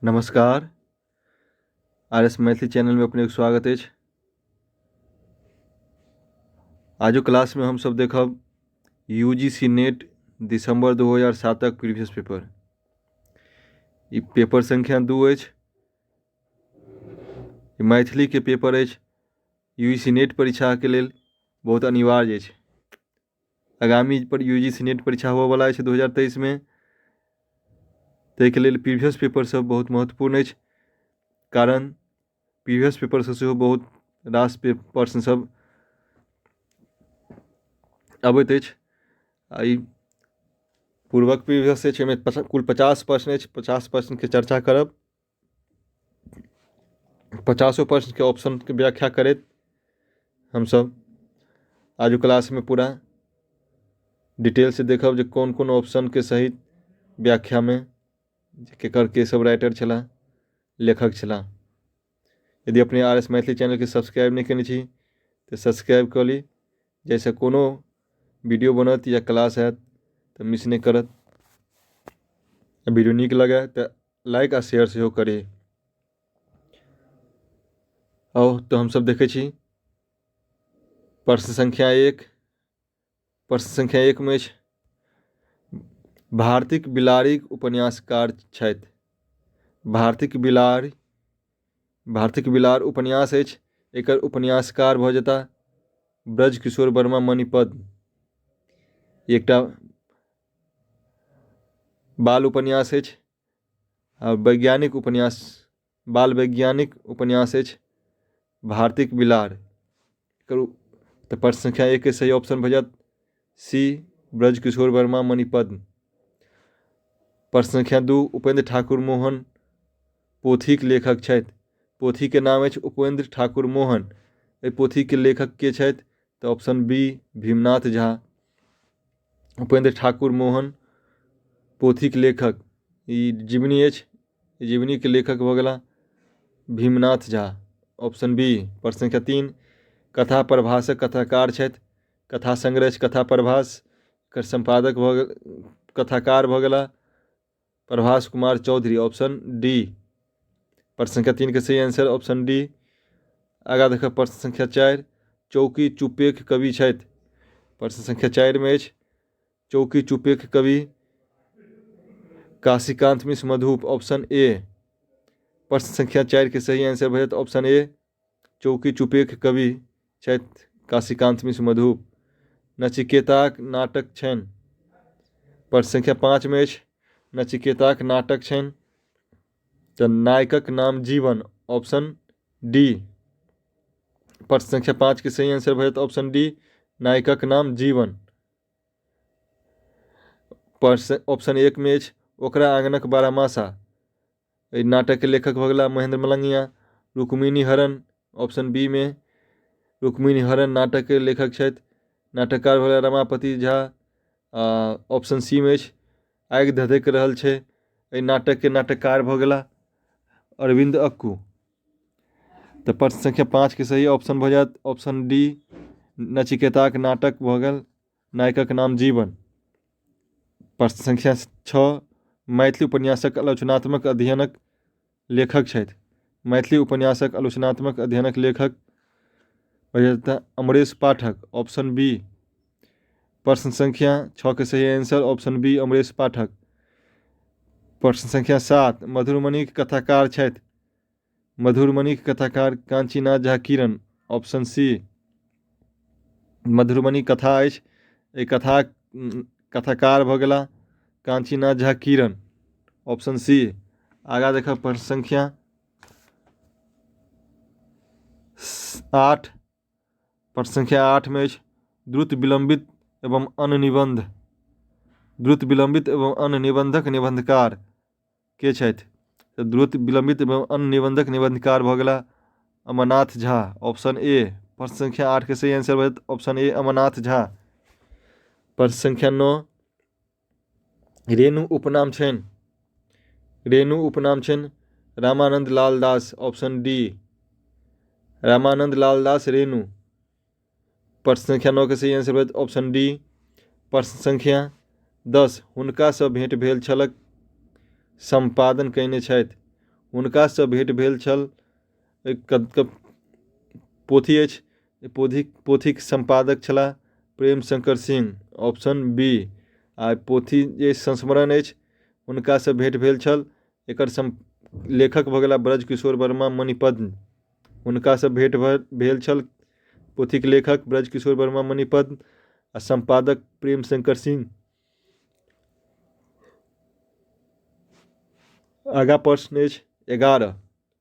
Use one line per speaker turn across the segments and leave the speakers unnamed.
नमस्कार, R S Maithili चैनलमे अपनेके स्वागत अछि। आजुक क्लासमे हमसभ देखब यू जी सी नेट दिसम्बर 2007क प्रीवियस पेपर। ई पेपर संख्या 2 अछि। ई मैथिलीके पेपर अछि। यू जी सी नेट परीक्षाके लेल बहुत अनिवार्य अछि। आगामी पर यू जी सी नेट परीक्षा होबयवला अछि 2023मे, ताहिके लेल प्रीवियस पेपर सब बहुत महत्वपूर्ण अछि, कारण प्रीवियस पेपरसँ सेहो बहुत रास प्रश्न सब अबैत अछि। आ ई पूर्वक प्रीवियस अछि, एहिमे कुल 50 प्रश्न अछि। 50 प्रश्नके चर्चा करब, 50 प्रश्नके ऑप्शनके व्याख्या करैत हमसभ आजुक क्लासमे पूरा डिटेलसँ देखब जे कोन कोन ऑप्शनके सही व्याख्यामे केकर के सब राइटर छलाह, लेखक छलाह। यदि अपने आर एस मैथिली चैनलके सब्सक्राइब नहि केने छी तऽ सब्सक्राइब कऽ ली, जाहिसँ कोनो वीडियो बनत या क्लास हैत तऽ मिस नहि करत। वीडियो नीक लगै तऽ लाइक आ शेयर सेहो करी। आउ तऽ हमसभ देखै छी प्रश्न संख्या 1। प्रश्न संख्या 1 मे अछि, भारतीक बिलाड़िक उपन्यासकार छथि। भारतीक बिलाड़ि, भारतीक बिलाड़ उपन्यास अछि, एकर उपन्यासकार भऽ जेता ब्रजकिशोर वर्मा मणिपद्म। एकटा बाल उपन्यास अछि आ वैज्ञानिक उपन्यास, बाल वैज्ञानिक उपन्यास अछि भारतीक बिलाड़। करू तऽ प्रश्न संख्या 1 के सही ऑप्शन भऽ जायत सी, ब्रजकिशोर वर्मा मणिपद्म। प्रश्न संख्या 2, उपेंद्र ठाकुर मोहन पोथीक लेखक छथि। पोथीके नाम अछि उपेंद्र ठाकुर मोहन। एहि पोथीके लेखक के छथि? तऽ ऑप्शन बी, भीमनाथ झा। उपेंद्र ठाकुर मोहन पोथीक लेखक, ई जीवनी अछि, जीवनीके लेखक भऽ गेला भीमनाथ झा, ऑप्शन बी। प्रश्न संख्या 3, कथा प्रभासक कथाकार छथि। कथा संग्रह अछि कथा प्रभास, एकर सम्पादक भऽ गेल, कथाकार भऽ गेला प्रभास कुमार चौधरी, ऑप्शन डी। प्रश्न संख्या 3 के सही आंसर ऑप्शन डी। आगाँ देखब प्रश्न संख्या 4, चौकी चुपेक कवि छथि। प्रश्न संख्या 4 में अछि चौकी चुपेक कवि काशीकांत मिश्र मधुप, ऑप्शन ए। प्रश्न संख्या 4 के सही आंसर भऽ जायत ऑप्शन ए, चौकी चुपेक कवि छथि काशीकांत मिश्र मधुप। नचिकेताक नाटक छनि। प्रश्न संख्या 5 में अछि नचिकेताक नाटक छनि तऽ नायकक नाम जीवन, ऑप्शन डी। प्रश्न संख्या 5 के सही आंसर भऽ जायत ऑप्शन डी, नायकक नाम जीवन। प्रश्न ऑप्शन 1 में अछि ओकरा आंगनक बारहमासा, एहि नाटक के लेखक भऽ गेला महेंद्र मलंगिया। रुक्मिणी हरण, ऑप्शन बी में रुक्मिणी हरण नाटक के लेखक छथि, नाटककार भऽ गेला रमापति झा। आ ऑप्शन सी में अछि आगि धधकि रहल छै, एहि नाटक के नाटककार भऽ गेला अरविंद अक्कू। तऽ प्रश्न संख्या 5 के सही ऑप्शन भऽ जायत ऑप्शन डी, नचिकेताक नाटक भऽ गेल नायकक नाम जीवन। प्रश्न संख्या 6, मैथिली उपन्यासक आलोचनात्मक अध्ययनक लेखक छथि। मैथिली उपन्यासक आलोचनात्मक अध्ययनक लेखक भऽ जेता अमरेश पाठक, ऑप्शन बी। प्रश्न संख्या 6 के सही आंसर ऑप्शन बी, अमरेश पाठक। प्रश्न संख्या 7, मधुरमणिक कथाकार छथि। मधुरमणिक कथाकार कांचीनाथ झा किरण, ऑप्शन सी। मधुरमणि कथा अछि, एहि कथा कथाकार भऽ गेला कांचीनाथ झा किरण, ऑप्शन सी। आगाँ देखब प्रश्न संख्या 8। प्रश्न संख्या 8 में अछि द्रुत विलंबित एवं अन्य निबंध। द्रुत विलंबित एवं अन्य निबंधक निबंधकार के छथि? तऽ द्रुत विलंबित एवं अन्य निबंधक निबंधकार भऽ गेला अमरनाथ झा, ऑप्शन ए। प्रश्न संख्या 8 के सही आंसर भऽ जायत ऑप्शन ए, अमरनाथ झा। प्रश्न संख्या 9, रेणु उपनाम छनि। रेणु उपनाम छनि रामानंद लाल दास, ऑप्शन डी, रामानंद लाल दास रेणु। प्रश्न संख्या 9 के सही आंसर भऽ जायत ऑप्शन डी। प्रश्न संख्या 10, हुनकासँ भेंट भेल छलक सम्पादन कयने छथि। हुनकासँ भेँट भेल छल। पोथी अछि, पोथीक सम्पादक छलाह प्रेम शंकर सिंह, ऑप्शन बी। आ पोथी जे संस्मरण अछि हुनकासँ भेँट भेल छल, एकर लेखक भऽ गेलाह ब्रजकिशोर वर्मा मणिपद्म। हुनकासँ भेँट भेल छल, पोथीक लेखक ब्रजकिशोर वर्मा मणिपद्म आ सम्पादक प्रेम शंकर सिंह। आगाँ प्रश्न अछि 11।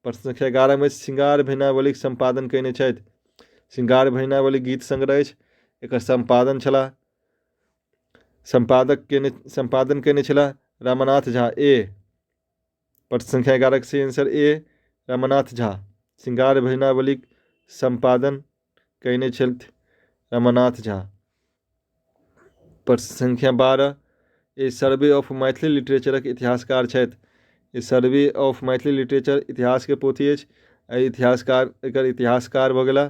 प्रश्न संख्या 11 मे श्रृंगार भजनावलीक सम्पादन कयने छथि। श्रृंगार भजनावली गीत संग्रह अछि, एकर सम्पादन छलाह सम्पादक केने सम्पादन कयने छलाह रमानाथ झा, ए। प्रश्न संख्या 11 के सही आंसर ए, रमानाथ झा। श्रृंगार भजनावलीक सम्पादन कयने छथि रमानाथ झा। प्रश्न संख्या 12, ए सर्वे ऑफ मैथिली लिटरेचरक इतिहासकार छथि। ई सर्वे ऑफ मैथिली लिटरेचर इतिहासके पोथी अछि। एहि इतिहासकार एकर इतिहासकार भऽ गेला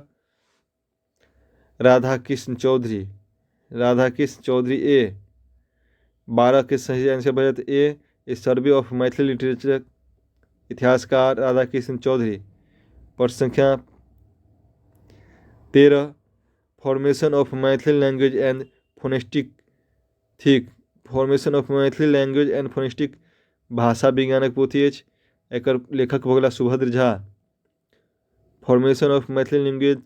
राधा कृष्ण चौधरी, राधा कृष्ण चौधरी, ए। 12 के सही आंसर भऽ जायत ए, ए सर्वे ऑफ मैथिली लिटरेचर इतिहासकार राधा कृष्ण चौधरी। प्रश्न संख्या 13, formation of Maithili language and phonetic थिक। Formation of Maithili language and phonetic भाषा विज्ञानक पोथी अछि, एकर लेखक भऽ गेला Subhadra Jha. Formation of Maithili language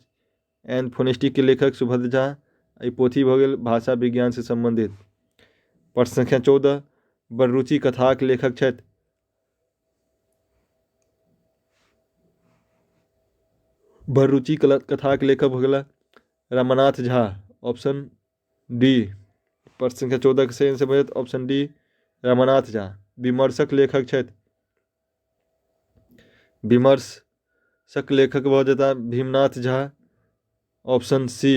and phonetic के लेखक सुभद्र झा, ई पोथी भऽ गेल भाषा विज्ञानसँ सम्बन्धित। प्रश्न संख्या 14, बररुचि कथाक लेखक छथि। बररुचि कथाक लेखक भऽ गेला रमानाथ झा, ऑप्शन डी। प्रश्न संख्या 14 के सही आंसर भऽ जायत ऑप्शन डी, रमानाथ झा। विमर्शक लेखक छथि। विमर्शक लेखक भऽ जेता भीमनाथ झा, ऑप्शन सी।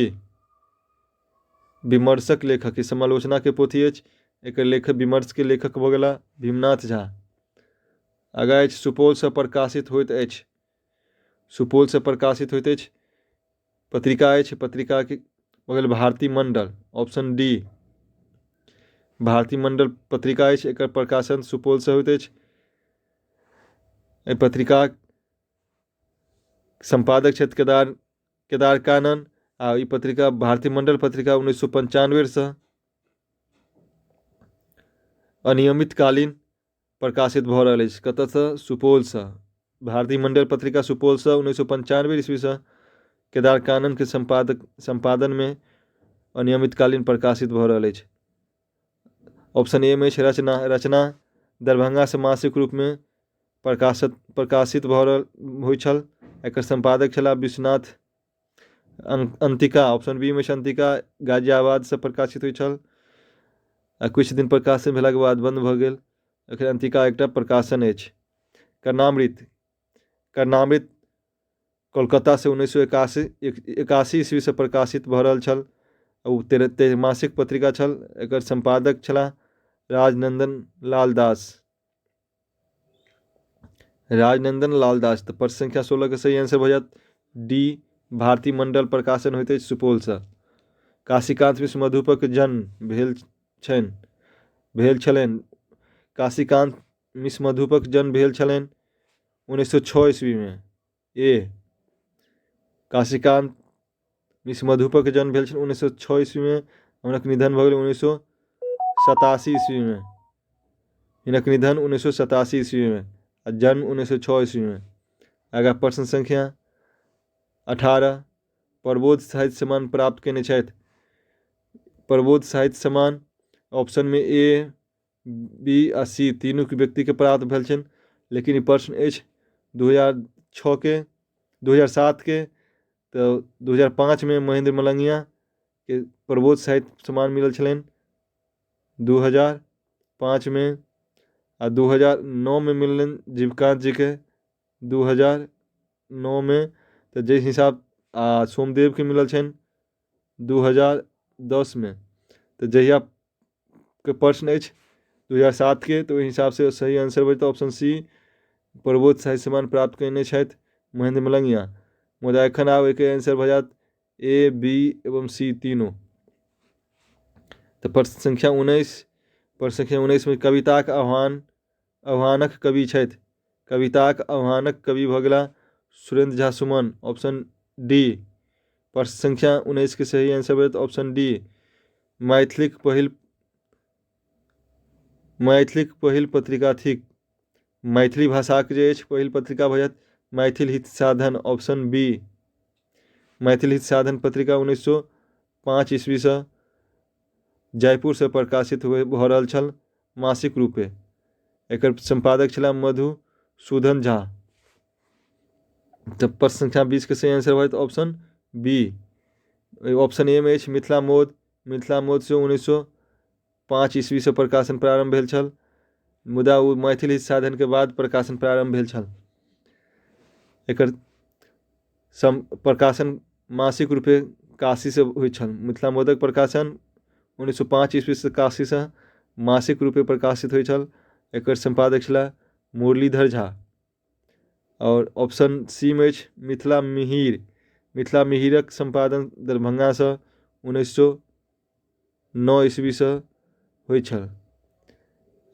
विमर्शक लेखक ई समालोचना के पोथी अछि, एकर लेखक विमर्श के लेखक भऽ गेला भीमनाथ झा। आगाँ अछि सुपौलसँ प्रकाशित होइत अछि। सुपौलसँ प्रकाशित होइत अछि पत्रिका अछि, पत्रिकाके भऽ गेल भारती मंडल, ऑप्शन डी। भारती मंडल पत्रिका अछि, एकर प्रकाशन सुपौलसँ होइत अछि। एहि पत्रिकाक सम्पादक छथि केदार कानन आ ई पत्रिका भारती मंडल पत्रिका 1995सँ अनियमितकालीन प्रकाशित भऽ रहल अछि। कतयसँ? सुपौलसँ। भारती मंडल पत्रिका सुपौलसँ 1995 ईस्वीसँ केदार काननके सम्पादनमे अनियमितकालीन प्रकाशित भऽ रहल अछि। ऑप्शन ए मे अछि रचना। रचना दरभंगासँ मासिक रूपमे प्रकाशित भऽ रहल होइ छल। एकर सम्पादक छलाह विश्वनाथ अंतिका। ऑप्शन बी मे अछि अंतिका, गाजियाबादसँ प्रकाशित होइ छल आ किछु दिन प्रकाशन भेलाके बाद बन्द भऽ गेल। एखन अंतिका एकटा प्रकाशन अछि। कर्णामृत, कर्णामृत कोलकातासँ 1981 ईस्वीसँ प्रकाशित भऽ रहल छल। ओ त्रैमासिक पत्रिका छल। एकर सम्पादक छलाह राजनंदन लाल दास, राजनंदन लाल दास। तऽ प्रश्न संख्या 16 के सही आंसर भऽ जायत डी, भारती मंडल प्रकाशन होइत अछि सुपौलसँ। काशीकांत मिश्र मधुपक जन्म भेल छनि भेल छलनि। काशीकांत मिश्र मधुपक जन्म भेल छलनि 1906 ईस्वीमे, ए। काशीकांत मिश्र मधुपक जन्म भेल छल 1906 ईस्वीमे, हुनक निधन भऽ गेल 1987 ईस्वीमे। हिनक निधन 1987 ईस्वीमे आ जन्म 1906 ईस्वीमे। आगाँ प्रश्न संख्या 18, प्रबोध साहित्य सम्मान प्राप्त कयने छथि। प्रबोध साहित्य सम्मान ऑप्शनमे ए, बी आ सी तीनू व्यक्तिके प्राप्त भेल छनि, लेकिन ई प्रश्न अछि 2006 के, 2007 के, तऽ 2005मे महेंद्र मलंगियाके प्रबोध साहित्य सम्मान मिलल छलनि 2005मे आ 2009मे मिललनि जीवकांत जीके 2009मे। तऽ जाहि हिसाब आ सोमदेवके मिलल छनि 2010मे। तऽ जहियाके प्रश्न अछि 2007के, तऽ ओहि हिसाबसँ सही आंसर हो जेतै ऑप्शन सी, प्रबोध साहित्य सम्मान प्राप्त कयने छथि महेंद्र मलंगिया। मुदा एखन आब एहिके आंसर भऽ जायत ए, बी एवं सी तीनू। तऽ प्रश्न संख्या 19, प्रश्न संख्या 19 मे कविताक आह्वानक कवि छथि। कविताक आह्वानक कवि भऽ गेलाह सुरेन्द्र झा सुमन, ऑप्शन डी। प्रश्न संख्या 19 के सही आंसर भऽ जायत ऑप्शन डी। मैथिलीक पहिल मैथिलीक पहिल पत्रिका थिक। मैथिली भाषाक जे अछि पहिल पत्रिका भऽ जायत मैथिल हित साधन, ऑप्शन बी। मैथिल हित साधन पत्रिका 1905 ईस्वीसँ जयपुरसँ प्रकाशित भऽ रहल छल मासिक रूपे। एकर सम्पादक छलाह मधुसूदन झा। तऽ प्रश्न संख्या 20 के सही आंसर भऽ जायत ऑप्शन बी। ऑप्शन ए मे अछि मिथिला मोद। मिथिला मोद से 1905 ईस्वीसँ प्रकाशन प्रारम्भ भेल छल, मुदा ओ मैथिल हित साधनके बाद प्रकाशन प्रारम्भ भेल छल। एकर सम प्रकाशन मासिक रूपे काशीसँ होइ छल। मिथिला मोदक प्रकाशन 1905 ईस्वीसँ काशीसँ मासिक रूपे प्रकाशित होइ छल। एकर सम्पादक छलाह मुरलीधर झा। आओर ऑप्शन सी मे अछि मिथिला मिहिर। मिथिला मिहिरक सम्पादन दरभंगासँ 1909 ईस्वीसँ होइ छल।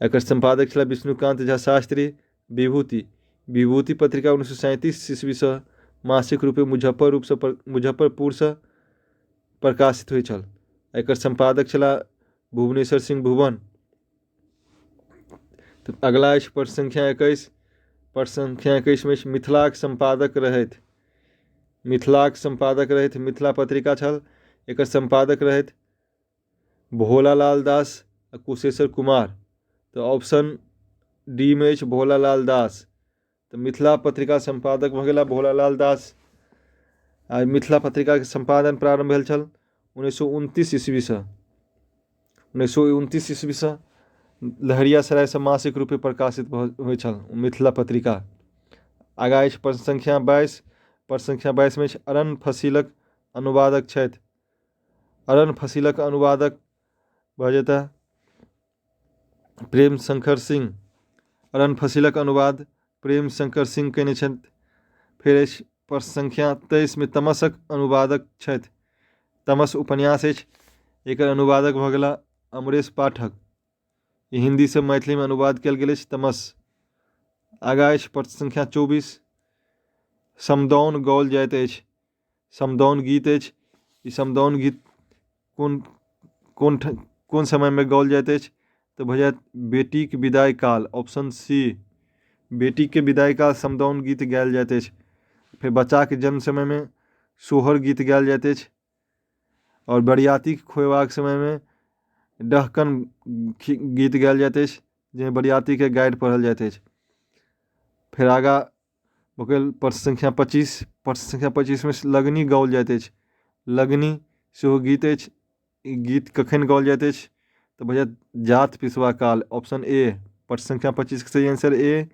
एकर सम्पादक छलाह विष्णुकान्त झा शास्त्री। विभूति विभूति पत्रिका 1937 ईस्वीसँ मासिक रूपे मुजफ्फरपुरसँ प्रकाशित होइ छल। एकर सम्पादक छलाह भुवनेश्वर सिंह भुवन। तऽ अगला अछि प्रश्न संख्या 21। प्रश्न संख्या 21 मे अछि मिथिलाक सम्पादक रहथि। मिथिलाक सम्पादक रहथि, मिथिला पत्रिका छल, एकर सम्पादक रहथि भोलालाल दास आ कुशेश्वर कुमार। तऽ ऑप्शन डी मे अछि भोलालाल दास। तऽ मिथिला पत्रिका सम्पादक भऽ गेला भोलालाल दास। आ मिथिला पत्रिकाके सम्पादन प्रारम्भ भेल छल 1929 ईस्वीसँ। 1929 ईस्वीसँ लहेरियासरायसँ मासिक रूपे प्रकाशित होइ छल मिथिला पत्रिका। आगाँ अछि प्रश्न संख्या 22। प्रश्न संख्या 22 मे अछि अरन फसिलक अनुवादक छथि। अरन फसिलक अनुवादक भऽ जेता प्रेम शंकर सिंह। अरन फसिलक अनुवाद प्रेम शंकर सिंह कयने छथि। फेर अछि प्रश्न संख्या 23 मे तमसक अनुवादक छथि। तमस उपन्यास अछि, एकर अनुवादक भऽ गेला अमरेश पाठक। ई हिन्दीसँ मैथिलीमे अनुवाद कयल गेल अछि तमस। आगाँ अछि प्रश्न संख्या 24। समदाउन गाओल जाइत अछि। समदाउन गीत अछि, ई समदाउन गीत कोन कोन कोन समयमे गाओल जाइत अछि? तऽ भऽ जायत बेटीक विदाइ काल, ऑप्शन सी। बेटीके विदाइ काल समदाउन गीत गायल जाइत अछि। फेर बच्चाके जन्म समयमे सोहर गीत गायल जाइत अछि। आओर बरियातीके खुएबाक समयमे डहकन गीत गायल जाइत अछि, जाहिमे बरियातीके गारि पढ़ल जाइत अछि। फेर आगाँ भऽ गेल प्रश्न संख्या 25। प्रश्न संख्या 25 मे लगनी गाओल जाइत अछि। लगनी सेहो गीत अछि, ई गीत कखन गाओल जाइत अछि? तऽ भऽ जायत जात पिसबा काल, ऑप्शन ए। प्रश्न संख्या 25 के सही आंसर ए,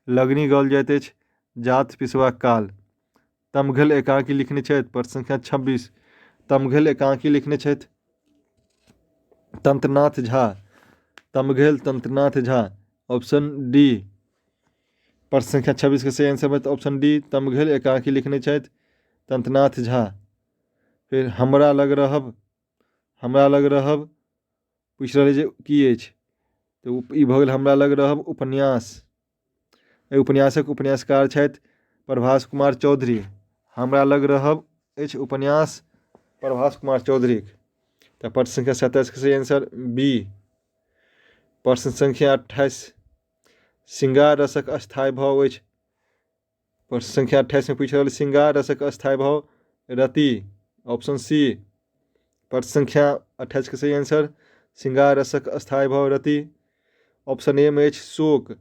लगनी गाओल जाइत अछि जात पिसबा काल। तमघैल एकांकी लिखने छथि। प्रश्न संख्या 26, तमघैल एकांकी लिखने छथि तंत्रनाथ झा। Tamghail Tantranath Jha, option D. प्रश्न संख्या 26 के सही आंसर होयत ऑप्शन डी, तमघैल एकांकी लिखने छथि तंत्रनाथ झा। फेर हमरा लग रहब, हमरा लग रहब पूछि रहल जे की अछि? तऽ ई भऽ गेल हमरा लग रहब उपन्यास। एहि उपन्यासक उपन्यासकार छथि प्रभास कुमार चौधरी। हमरा लग रहब अछि उपन्यास प्रभास कुमार चौधरीक। तऽ प्रश्न संख्या 27 के सही आंसर बी। प्रश्न संख्या 28, श्रृंगार रसक स्थायी भाव अछि। प्रश्न संख्या 28 में पूछि रहल श्रृंगार रसक स्थायी भाव रति, ऑप्शन सी। प्रश्न संख्या 28 के सही आंसर श्रृंगार रसक स्थायी भाव रति। ऑप्शन ए में अछि शोक,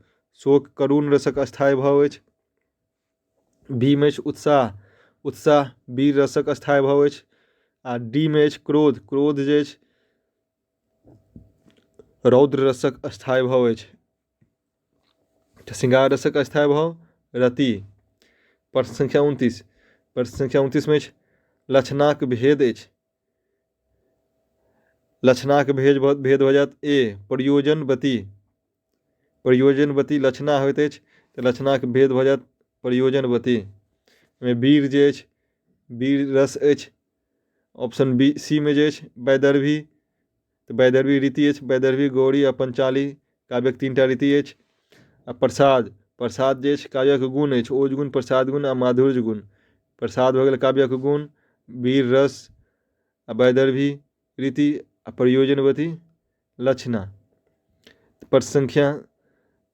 शोक करुण रसक स्थायी भाव अछि। बी में अछि उत्साह, उत्साह वीर रसक स्थायी भाव अछि। आ डी में अछि क्रोध, क्रोध जे अछि रौद्र रसक स्थायी भाव अछि। तऽ श्रृंगार रसक स्थायी भाव रति। प्रश्न संख्या 29, प्रश्न संख्या 29 में अछि लक्षणाक भेद अछि। लक्षणाक भेद भऽ जायत ए प्रयोजनवती। प्रयोजनवती लक्षणा होइत अछि तऽ लक्षणाक भेद भऽ जायत प्रयोजनवती। एहिमे वीर जे अछि वीर रस अछि। ऑप्शन बी सी मे जे अछि वैदर्भी, तऽ वैदर्भी रीति अछि। वैदर्भी, गौरी आ पंचाली काव्यक 3टा रीति अछि। आ प्रसाद, प्रसाद जे अछि काव्यक गुण अछि, ओज गुण, प्रसाद गुण आ माधुर्य गुण। प्रसाद भऽ गेल काव्यक गुण, वीर रस आ वैदर्भी रीति आ प्रयोजनवती लक्षणा। प्रश्न संख्या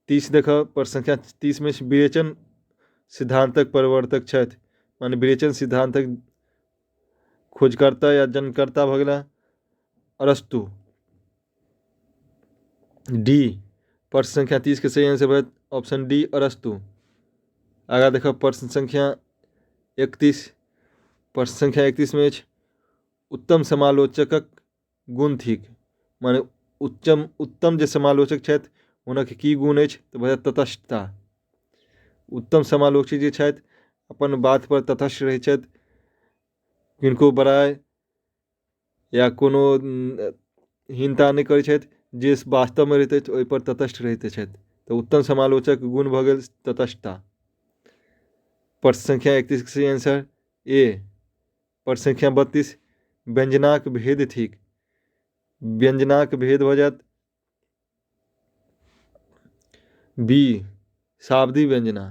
30 देखब। प्रश्न संख्या 30 मे विरेचन सिद्धांतक प्रवर्तक छथि, माने विरेचन सिद्धांतक खोजकर्ता या जन्मकर्ता भऽ गेला अरस्तु। डी प्रश्न संख्या 30 के सही आंसर भऽ ऑप्शन डी अरस्तु। आगाँ देखब प्रश्न संख्या 31। प्रश्न संख्या 31 मे अछि उत्तम समालोचकक गुण थिक, माने उत्तम जे समालोचक छथि हुनक की गुण अछि, तऽ भऽ जायत तटस्थता। उत्तम समालोचक जे छथि अपन बात पर तटस्थ रहै छथि, किनको बड़ाइ या कोनो हीनता नहि करै छथि, जे वास्तवमे रहैत अछि ओहिपर तटस्थ रहैत छथि। तऽ उत्तम समालोचक गुण भऽ गेल तटस्थता। प्रश्न संख्या 31 के सही आंसर ए। प्रश्न संख्या 32 व्यंजनाक भेद थिक, व्यंजनाक भेद भऽ जायत बी शाब्दी व्यंजना।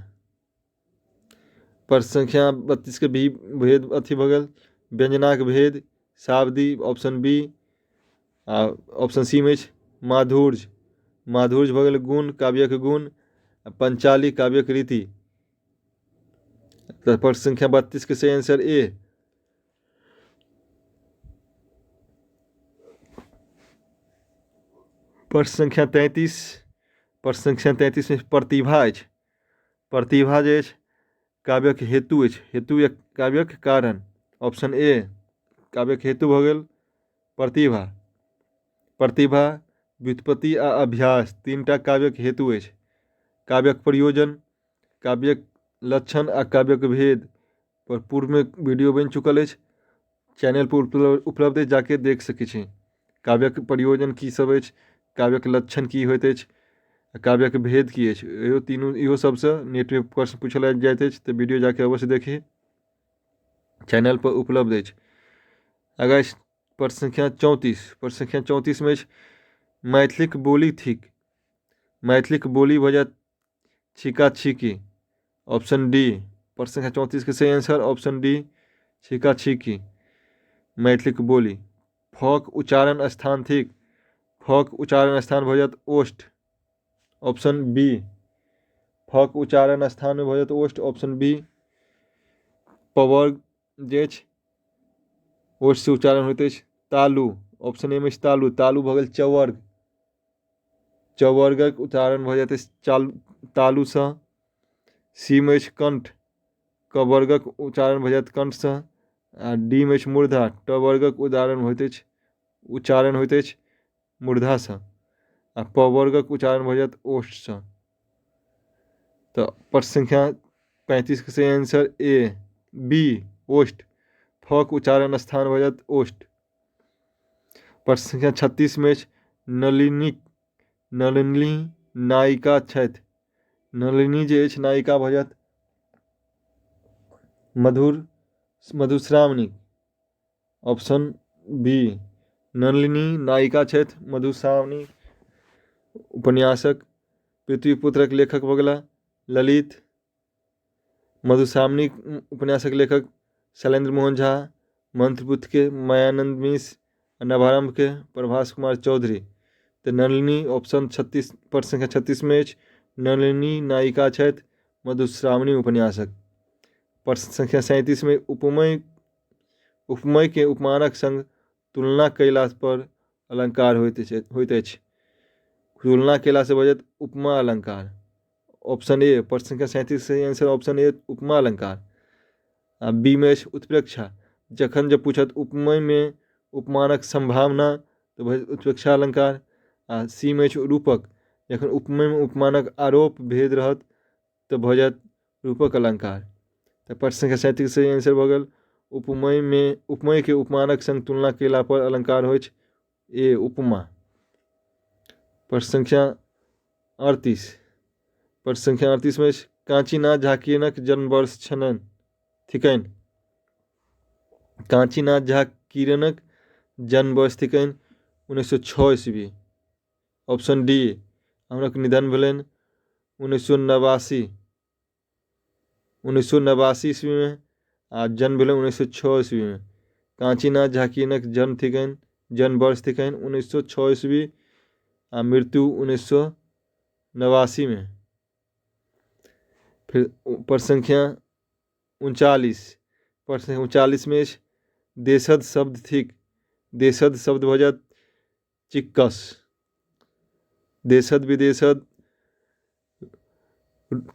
प्रश्न संख्या 32 के बी भेद अथी भऽ गेल व्यंजनाक भेद शाब्दी ऑप्शन बी। आ ऑप्शन सी मे अछि माधुर्य, माधुर्य भऽ गेल गुण काव्यक गुण, आ पंचाली काव्यक रीति। तऽ प्रश्न संख्या 32 के सही आंसर ए। प्रश्न संख्या 33, प्रश्न संख्या 33 मे प्रतिभा अछि, प्रतिभा जे अछि काव्यक हेतु अछि, हेतु या काव्यक कारण ऑप्शन ए काव्यक हेतु भऽ गेल प्रतिभा। प्रतिभा, व्युत्पत्ति आ अभ्यास तीनटा काव्यक हेतु अछि। काव्यक प्रयोजन, काव्यक लक्षण आ काव्यक भेद पर पूर्वमे वीडियो बनि चुकल अछि, चैनल पर उपलब्ध अछि, जाके देख सकै छी। काव्यक प्रयोजन की सब अछि, काव्यक लक्षण की होइत अछि, काव्यक भेद की अछि, इहो तीनू इहो सबसँ नेटमे प्रश्न पूछल जाइत अछि, तऽ वीडियो जाके अवश्य देखी, चैनल पर उपलब्ध अछि। आगाँ अछि प्रश्न संख्या 34। प्रश्न संख्या 34 मे अछि मैथिलीक बोली थिक, मैथिलीक बोली भऽ जायत छिका छिकी ऑप्शन डी। प्रश्न संख्या 34 के सही आंसर ऑप्शन डी छिका छिकी मैथिलीक बोली। फक उच्चारण स्थान थिक, फक उच्चारण स्थान भऽ जायत ओष्ठ ऑप्शन बी। फक उच्चारण स्थान भऽ जायत ओष्ठ ऑप्शन बी। पवर्ग जे अछि ओष्ठसँ उच्चारण होइत अछि। तालु ऑप्शन ए मे अछि तालु, तालु भऽ गेल चवर्ग, चवर्गक उच्चारण भऽ जाइत अछि तालुसँ। सी मे अछि कंठ, कवर्गक उच्चारण भऽ जायत कंठसँ। आ डी मे अछि मूर्धा, टवर्गक उच्चारण होइत अछि, उच्चारण होइत अछि मूर्धासँ। आ पवर्गक उच्चारण भऽ जायत ओष्ठसँ। तऽ प्रश्न संख्या 35 के सही आंसर ए बी ओष्ठ, फक उच्चारण स्थान भऽ जायत ओष्ठ। प्रश्न संख्या 36 मे अछि नलिनी, नलिनी नायिका छथि, नलिनी जे अछि नायिका भऽ जायत मधुश्रावणी ऑप्शन बी। नलिनी नायिका छथि मधुश्रावणी उपन्यासक। पृथ्वीपुत्रक लेखक भऽ गेला ललित। मधुश्रावणी उपन्यासक लेखक शैलेन्द्र मोहन झा। मंत्रपुत्र के मायानंद मिश्र आ नवारंभ के प्रभास कुमार चौधरी। तऽ नलिनी ऑप्शन 36 प्रश्न संख्या 36 मे अछि नलिनी नायिका छथि मधुश्रावणी उपन्यासक। प्रश्न संख्या 37 मे उपमेय, उपमेय के उपमानक संग तुलना कयला पर अलंकार होइत अछि, तुलना कयलासँ भऽ जायत उपमा अलंकार ऑप्शन ए। प्रश्न संख्या 37 सही आंसर ऑप्शन ए उपमा अलंकार। आ बी मे अछि उत्प्रेक्षा, जखन जे पूछत उपमेय मे उपमानक संभावना तऽ भऽ जायत उत्प्रेक्षा अलंकार। आ सी मे अछि रूपक, जखन उपमेय मे उपमानक आरोप भेद रहत तऽ भऽ जायत रूपक अलंकार। तऽ प्रश्न संख्या 37 सही आंसर भऽ गेल उपमेय मे उपमेय के उपमानक संग तुलना कयला पर अलंकार होइछ ए उपमा। प्रश्न संख्या 38, प्रश्न संख्या 38 मे अछि कांचीनाथ झा किरणक जन्म वर्ष छलनि थिकनि, कांचीनाथ झा किरणक जन्म वर्ष थिकनि 1906 ईस्वी ऑप्शन डी। हुनक निधन भेलनि 1989, 1989 ईस्वीमे आ जन्म भेलनि 1906 ईस्वीमे। काञ्चीनाथ झा किरणक जन्म थिकनि, जन्म वर्ष थिकनि 1906 ईस्वी आ मृत्यु 1989मे। फेर प्रश्न संख्या 39, प्रश्न 39मे अछि देशद शब्द थिक, देशद शब्द भऽ जायत चिक्कस। देशद विदेशद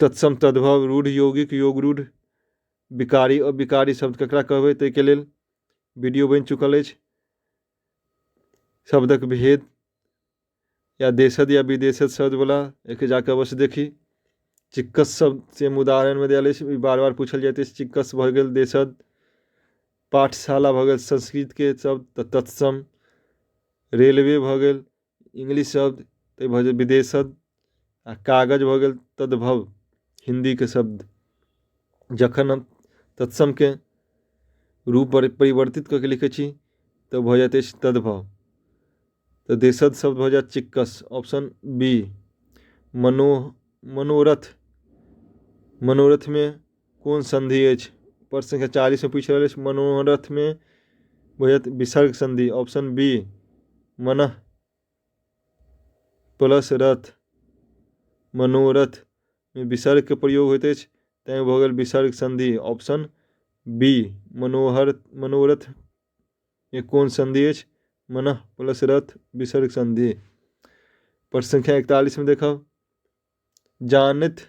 तत्सम तद्भव रूढ़ यौगिक योगरूढ़ विकारी अविकारी शब्द ककरा कहबै, ताहिके लेल वीडियो बनि चुकल अछि। शब्दक भेद या देशद या विदेशद शब्दवला एहिके जाकऽ अवश्य देखी। चिक्कस शब्द सेम उदाहरणमे देल अछि, ई बार बार पूछल जाइत अछि। चिक्कस भऽ गेल देशद। पाठशाला भऽ गेल संस्कृतके शब्द तऽ तत्सम। रेलवे भऽ गेल इंग्लिश शब्द तऽ भऽ गेल विदेशद। आ कागज भऽ गेल तद्भव हिन्दीके शब्द। जखन हम तत्समके रूप परिवर्तित कऽ के लिखै छी तऽ भऽ जाइत अछि तद्भव। तऽ देशद शब्द भऽ जायत चिक्कस, ऑप्शन बी। मनोरथ, मनोरथमे कोन सन्धि अछि? प्रश्न संख्या 40 मे पूछि रहल अछि। मनोरथमे भऽ जायत विसर्ग सन्धि, ऑप्शन बी। मनः प्लस रथ, मनोरथ मे विसर्गके प्रयोग होइत अछि, तैँ भऽ गेल विसर्ग सन्धि, ऑप्शन बी। मनोहर, मनोरथ मे कोन सन्धि अछि? मनः प्लस रथ, विसर्ग सन्धि। प्रश्न संख्या 41 मे देखब, जानैत,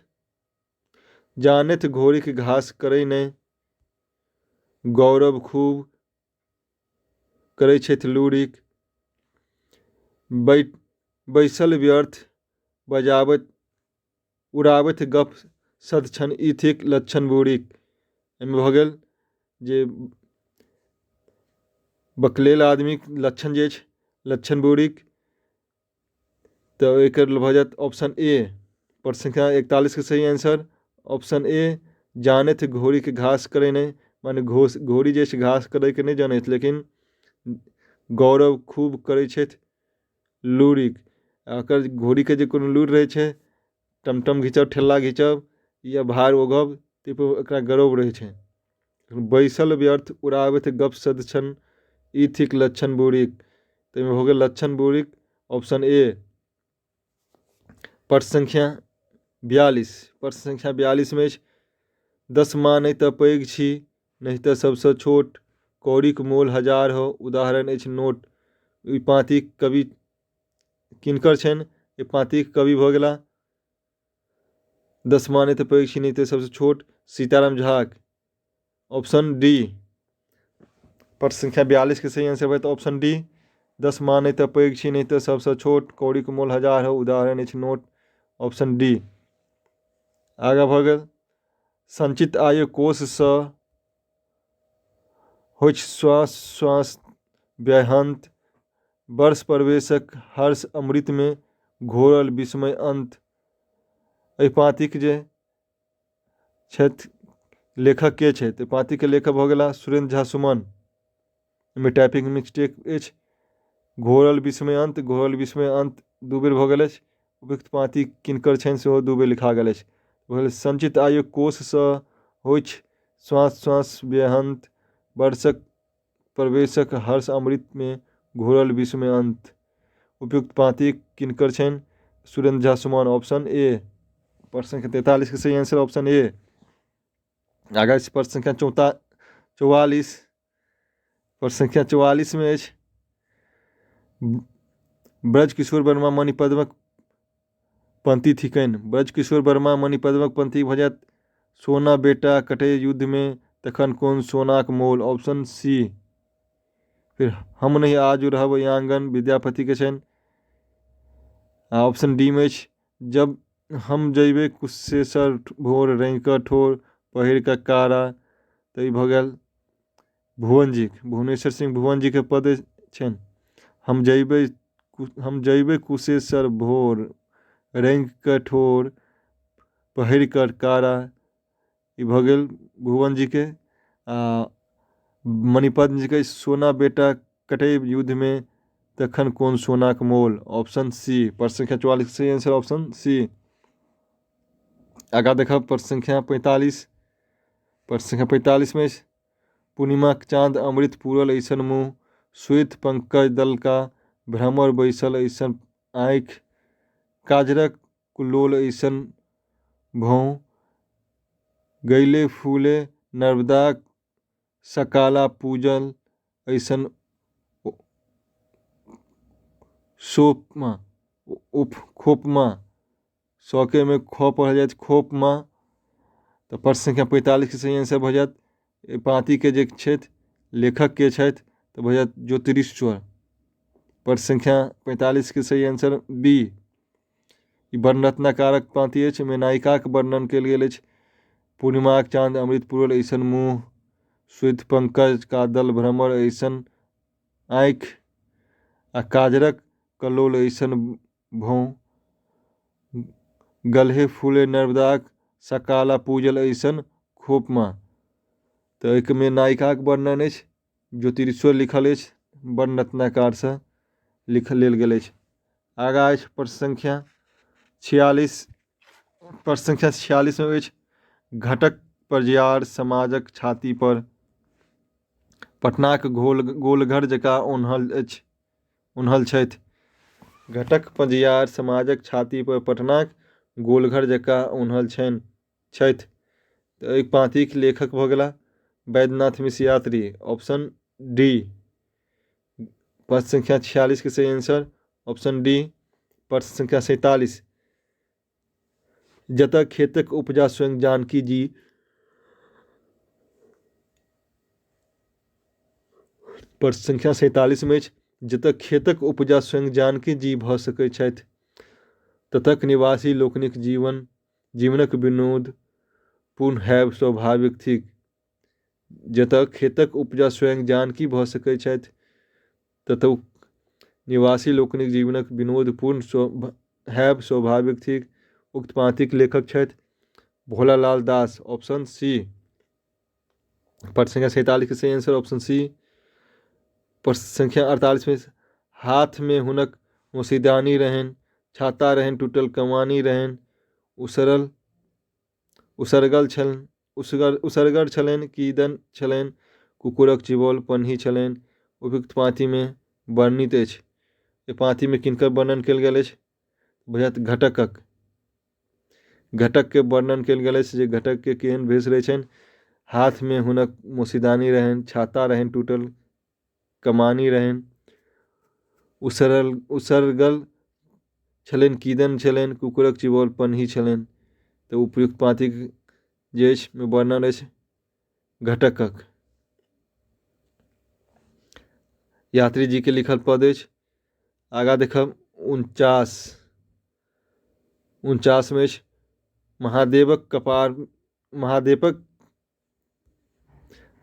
जानैत घोड़ीक घास करै नहि, गौरव खूब करै छथि लूरिक, बैसल व्यर्थ बजाबैत उड़ाबैत गप सदक्षण, ई थिक लक्षण बूढ़ीक। एहिमे भऽ गेल जे बकलेल आदमीक लक्षण जे अछि लक्षण बूढ़ीक, तऽ एकर भऽ जायत ऑप्शन ए। प्रश्न संख्या 41 के सही आंसर ऑप्शन ए। जानैत घोड़ीके घास करै नहि, माने घोड़ी जे छै घास करैके नहि जनैत, लेकिन गौरव खूब करै छथि लूरिक। एकर घोड़ीके जे कोनो लूरि रहै छै, टमटम घिचब, ठेला घिचब या भार ओघब, ताहिपर एकरा गौरव रहै छै। बैसल व्यर्थ उड़ाबैत गप सदक्षण, ई थिक लक्षण बूढ़ीक। ताहिमे भऽ गेल लक्षण बूढ़ीक, ऑप्शन ए। प्रश्न संख्या 42, प्रश्न संख्या 42 मे अछि 10 मानै तऽ पैघ छी नहि तऽ सबसँ छोट, कौड़ीक मोल हजार हो, उदाहरण अछि नोट। ई पाँतिक कवि किनकर छनि? ई पाँतिक कवि भऽ गेला 10 मानै तऽ पैघ छी नहि तऽ सबसँ छोट, सीताराम झाक, ऑप्शन डी। प्रश्न संख्या 42 के सही आंसर भऽ ऑप्शन डी। 10 मानै तऽ पैघ छी नहि तऽ सबसँ छोट, कौड़ीक मोल हजार हो, उदाहरण अछि नोट, ऑप्शन डी। आगाँ भऽ गेल संचित आयु कोषसँ होइछ श्वास श्वास व्यहंत, वर्ष प्रवेशक हर्ष अमृतमे घोरल विस्मय अंत। एहि पाँतिक जे छथि लेखक के छथि? पाँतिके लेखक भऽ गेला सुरेन्द्र झा सुमन। एहिमे टाइपिंग मिस्टेक अछि। घोरल विस्मय अंत, घोरल विस्मय अंत दू बेर भऽ गेल अछि। उपयुक्त पाँति किनकर छनि सेहो दू बेर लिखा गेल अछि। भऽ गेल संचित आयु कोषसँ होइछ श्वास श्वास व्यहंत, वर्षक प्रवेशक हर्ष अमृतमे घोरल विस्मय अंत। उपयुक्त पाँति किनकर छनि? Surendra Jha Suman, option A. प्रश्न संख्या 43 के सही आंसर ऑप्शन ए। आगाँ प्रश्न संख्या 44, प्रश्न संख्या 44 मे अछि ब्रजकिशोर वर्मा मणिपद्मक पंक्ति थिकनि। ब्रजकिशोर वर्मा मणिपद्मक पंक्ति भऽ जायत सोना बेटा कटै युद्धमे तखन कोन सोनाक मोल, ऑप्शन सी। फिर हम नहि आज रहब ई आङ्गन विद्यापतिके छनि। आ ऑप्शन डी मे अछि जब हम जयबै कुशेश्वर भोर रंगि कऽ ठोर पहिर कऽ कारा, तऽ ई भऽ गेल भुवनजी, भुवनेश्वर सिंह भुवनजीके पद छनि। हम जयबै, हम जयबै कुशेश्वर भोर रंगि कऽ ठोर पहिर कऽ कारा, ई भऽ गेल भुवनजीके। आ मणिपद्म जीके सोना बेटा कटै युद्धमे तखन कोन सोनाक मोल, ऑप्शन सी। प्रश्न संख्या 44 सही आंसर ऑप्शन सी। आगाँ देखब प्रश्न संख्या 45। प्रश्न संख्या 45 मे अछि, पूर्णिमाक चाँद अमृत पूरल ऐसन मुँह, श्वेत पंकज दलका भ्रमर बैसल ऐसन आँखि, काजरक कुलोल ऐसन भौं, गैले फूले नर्मदाक सकाला पूजल ऐसन सोपमा उफ खोपमा, सके मे ख पढ़ल जाइत खोपमा। तऽ प्रश्न संख्या 45 के सही आंसर भऽ जायत। एहि पाँतीके जे छथि लेखक के छथि तऽ भऽ जायत ज्योतिरीश्वर। प्रश्न संख्या 45 के सही आंसर बी। ई वर्णरत्नाकारक पाँती अछि, एहिमे नायिकाक वर्णन कयल गेल अछि। पूर्णिमाक चाँद अमृत पूरल ऐसन मुँह, श्वेत पंकज का दल भ्रमर ऐसन आँखि, आ काजरक कलोल ऐसन भौं, गलहे फूले नर्मदाक सकाला पूजल ऐसन खोपमा। तऽ एहिमे नायिकाक वर्णन अछि, ज्योतिरीश्वर लिखल अछि, वर्णरत्नाकारसँ लिखल लेल गेल अछि। आगाँ अछि प्रश्न संख्या 46। प्रश्न संख्या 46 मे अछि, घटक परियार समाजक छाती पर पटनाक गोलघर जकाँ ओन्हल अछि, ओन्हल छथि। घटक पजियार समाजक छाती पर पटनाक गोलघर जकाँ ओन्हल छथि। तऽ एहि पाँतीक लेखक भऽ गेला वैद्यनाथ मिश्र यात्री, ऑप्शन डी। प्रश्न संख्या 46 के सही आंसर ऑप्शन डी। प्रश्न संख्या 47, जतऽ खेतक उपजा स्वयं जानकी जी। प्रश्न संख्या 47 मे अछि, जतऽ खेतक उपजा स्वयं जानकी जी भऽ सकैत छथि ततक निवासी लोकनिक जीवनक विनोद पूर्ण हैब स्वाभाविक थिक। जतऽ खेतक उपजा स्वयं जानकी भऽ सकैत छथि ततुक निवासी लोकनिक जीवनक विनोदपूर्ण हैब स्वाभाविक थिक। उक्त पाँतीक लेखक छथि भोलालाल दास, ऑप्शन सी। प्रश्न संख्या 47 के सही आंसर ऑप्शन सी। प्रश्न संख्या 48 में हाथ में हुनक मोसिदानी रहनि, छाता रहनि, टूटल कमानी रहनि, उसरगल छलनि, उसरगर छलनि, कीदन छलनि, कुकुरक चिबौल पनही छलनि। उपयुक्त पाँतीमे वर्णित अछि। एहि पाँतीमे किनकर वर्णन कयल गेल अछि? बुझायत घटकक। घटकके वर्णन कयल गेल अछि जे घटकके केहन भेष रहै छनि। हाथमे हुनक मोसिदानी रहनि, छाता रहनि, टूटल कमानी रहनि, उसरगल छलनि, कीदन छलनि, कुकुरक चिबौल पनही छलनि। तऽ उपयुक्त पाँतीक जे अछि वर्णन अछि घटकक। यात्री जी के लिखल पद अछि। आगाँ देखब 49। 49 मे अछि महादेवक कपार,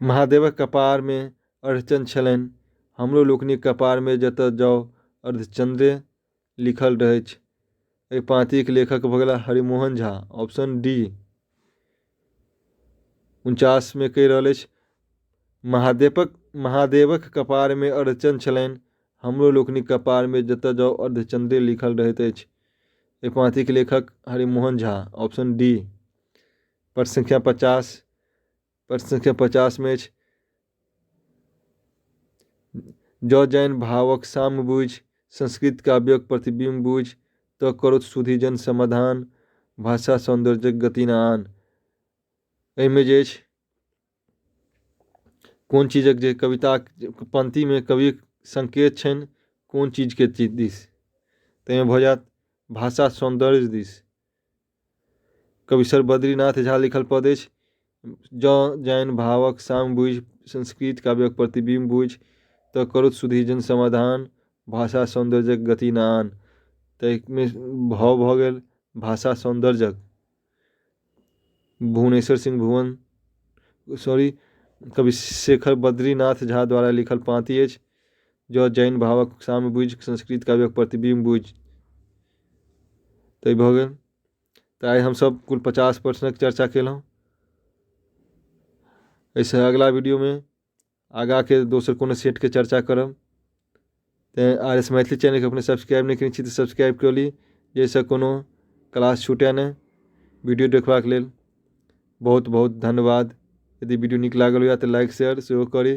महादेवक कपार मे अर्धचंद्र छलनि, हमरो लोकनिक कपार मे जतऽ जाउ अर्धचंद्रे लिखल रहैछ। एहि पाँतीक लेखक भऽ गेलाह हरिमोहन झा, ऑप्शन डी। 49 मे कहि रहल अछि महादेवक कपार मे अर्धचंद्र छलनि, हमरो लोकनिक कपार मे जतऽ जाउ अर्धचंद्रे लिखल रहैत अछि। एहि पाँतीक लेखक हरिमोहन झा, ऑप्शन डी। प्रश्न संख्या 50। प्रश्न संख्या 50 मे अछि जँ जैन भावक साम्य बुझि संस्कृत काव्यक प्रतिबिंब बुझि तऽ करौत सुधिजन समाधान भाषा सौन्दर्यक गति न आन। एहिमे जे अछि कोन चीजक जे कविता पंक्तिमे कविक संकेत छनि कोन चीजके दिस, ताहिमे भऽ जायत भाषा सौन्दर्य दिस। कवि सर बद्रीनाथ झा लिखल पद अछि जँ जैन भावक साम्य बुझि संस्कृत काव्यक प्रतिबिंब बुझि तऽ करौत सुधिजन समाधान भाषा सौन्दर्यक गति न आन। ताहिमे भाव भऽ गेल भाषा सौन्दर्यक। भुवनेश्वर सिंह भुवन सॉरी कवि शेखर बद्रीनाथ झा द्वारा लिखल पाँति अछि जँ जैन भावक साम्य बुझि संस्कृत काव्यक प्रतिबिंब बुझि। तऽ भऽ गेल। तऽ आइ हमसभ कुल 50 प्रश्नक चर्चा केलहुँ। एहिसँ अगिला वीडियोमे आगाँके दोसर कोनो सेटके चर्चा करब। तेँ आर एस मैथिली चैनलके अपने सब्सक्राइब नहि केने छी तऽ सब्सक्राइब कऽ ली, जाहिसँ कोनो क्लास छूटय नहि। वीडियो देखबाक लेल बहुत बहुत धन्यवाद। यदि वीडियो नीक लागल हुए तऽ लाइक शेयर सेहो करी।